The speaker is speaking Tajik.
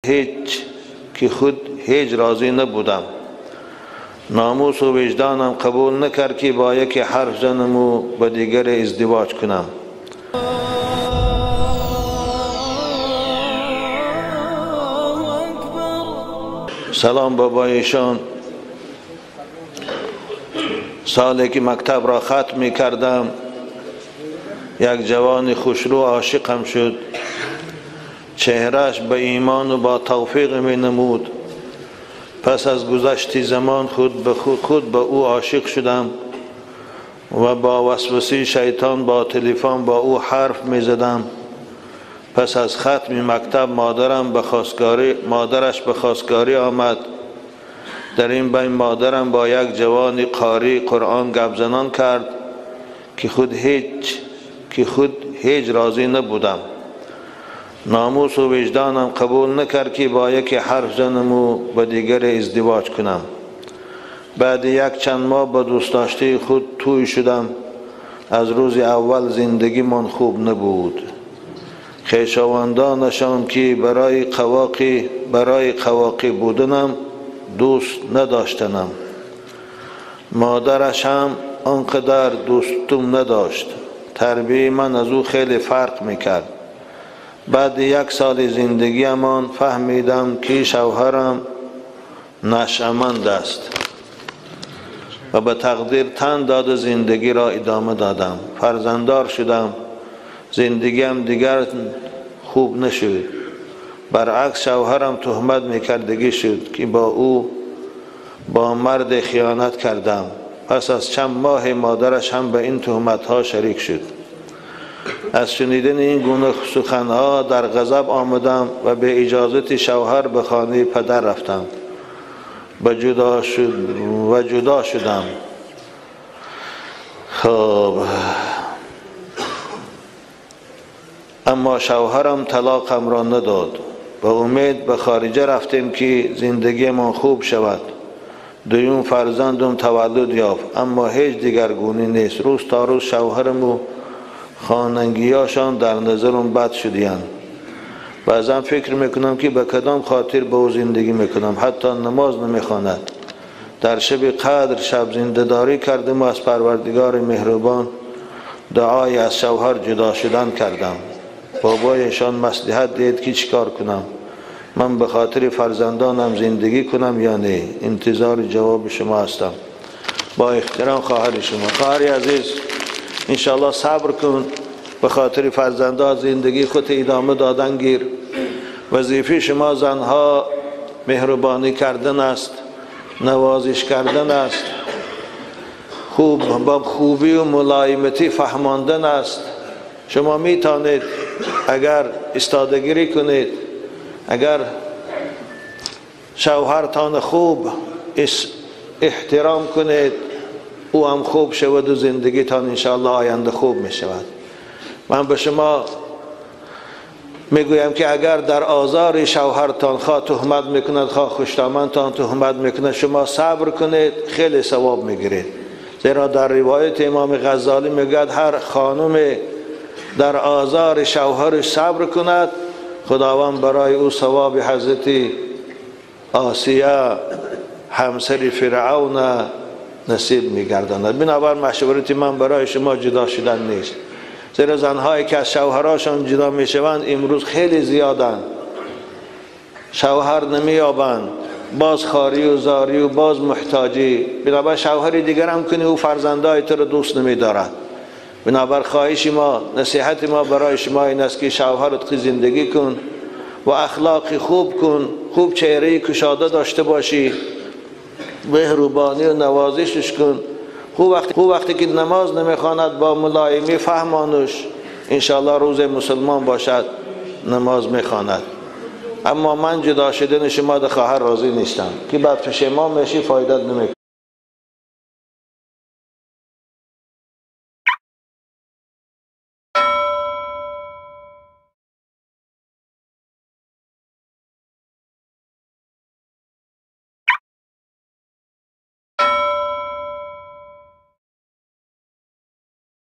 Ҳеҷ ки худ ҳеҷ розӣ набудам. Номус ва виҷдонам қабул накард ки бо яке ҳарф занам ва ба дигаре издивоҷ кунам. Салом бобоишон. Соле ки мактабро хатм мекардам, як ҷавони хушрӯ ошиқам шуд. Чеҳрааш ба имон ва бо тавфиқ менамуд. Пас аз гузашти замон худ ба худ ба ӯ ошиқ шудам ва бо васвасаи шайтон бо телефон бо ӯ ҳарф мезадам. Пас аз хатми мактаб модараш ба хостгорӣ омад. Дар ин байн модарам бо як ҷавони қории Қуръон гапзанон кард ки худ ҳеҷ розӣ набудам. Номус ва виҷдонам қабул накард ки бо яке ҳарф занам ва ба дигаре издивоҷ кунам. Баъди як чанд моҳ ба дӯстдоштаи худ тӯй шудам. Аз рӯзи аввал зиндагимон хуб набуд. Хешовандонашон ки барои қавоқӣ буданам дӯст надоштанам. Модараш ҳам он қадар дӯстум надошт. Тарбияи ман аз ӯ хеле фарқ мекард. Баъди як соли зиндагиамон фаҳмидам ки шавҳарам нашъаманд аст ва ба тақдир тан дода зиндагиро идома додам. Фарзанддор шудам. Зиндагиам дигар хуб нашуд. Баръакс шавҳарам туҳмат мекардагӣ шуд ки бо ӯ бо марде хиёнат кардам. Пас аз чанд моҳе модараш ҳам ба ин туҳматҳо шарик шуд. Аз шунидани ин гуна суханҳо дар ғазаб омадам ва бе иҷозати шавҳар ба хонаи падар рафтам ва ҷудо шудам. Хоб, аммо шавҳарам талоқамро надод. Ба умед ба хориҷа рафтем ки зиндагиамон хуб шавад. Дуюм фарзандум таваллуд ёфт, аммо ҳеҷ дигаргунӣ нест. Рӯз то рӯз шавҳараму хонангиёшон дар назарам бад шудиянд. Баъзан фикр мекунам ки ба кадом хотир ба ӯ зиндагӣ мекунам. Ҳатто намоз намехонад. Дар шаби қадр шаб зиндадорӣ кардам ва аз Парвардигори меҳрубон дуои аз шавҳар ҷудо шудан кардам. Бобояшон маслиҳат диҳед ки чӣ кор кунам. Ман ба хотири фарзандонам зиндагӣ кунам ё не? Интизори ҷавоби шумо ҳастам. Бо эҳтиром хоҳари шумо. Хоҳари азиз, иншоаллоҳ сабр кун, ба хотири фарзандон зиндагии худ идома додан гир. Вазифаи шумо занҳо меҳрубонӣ кардан аст, навозиш кардан аст, хуб бо хубӣ ва мулоиматӣ фаҳмондан аст. Шумо метавонед агар истодагирӣ кунед, агар шавҳартон хуб эҳтиром кунед, ӯ ҳам хуб шавад ва зиндагитон иншоаллоҳ оянда хуб мешавад. Ман ба шумо мегӯям ки агар дар озори шавҳартон хоҳ туҳмат мекунад, хоҳ хуштомантон туҳмат мекунад, шумо сабр кунед, хеле савоб мегиред. Зеро дар ривояти имоми Ғаззолӣ мегӯяд ҳар хонуме дар озори шавҳараш сабр кунад, Худованд барои ӯ савоби ҳазрати Осия ҳамсари Фиръавн насиб мегардонад. Бинобар машварати ман барои шумо ҷудо шудан нест. Зеро занҳое ки аз шавҳарашон ҷудо мешаванд имрӯз хеле зиёданд. Шавҳар намеёбанд, боз хорӣ ва зорӣ ва боз муҳтоҷӣ. Бинобар шавҳари дигар ҳам кунӣ, ӯ фарзандои туро дӯст намедорад. Бинобар хоҳиши мо, насиҳати мо барои шумо ин аст ки шавҳарат зиндагӣ кун ва ахлоқи хуб кун, хуб чеҳраи кушода дошта бошӣ, меҳрубонӣ ва навозишаш кун. Хуб вақте ки намоз намехонад бо мулоимӣ фаҳмонуш, иншоаллоҳ рӯзе мусулмон бошад намоз мехонад. Аммо ман ҷудо шудани шумо дар хоҳар розӣ нестам ки баъд пушаймон мешӣ, фоидат намекунад.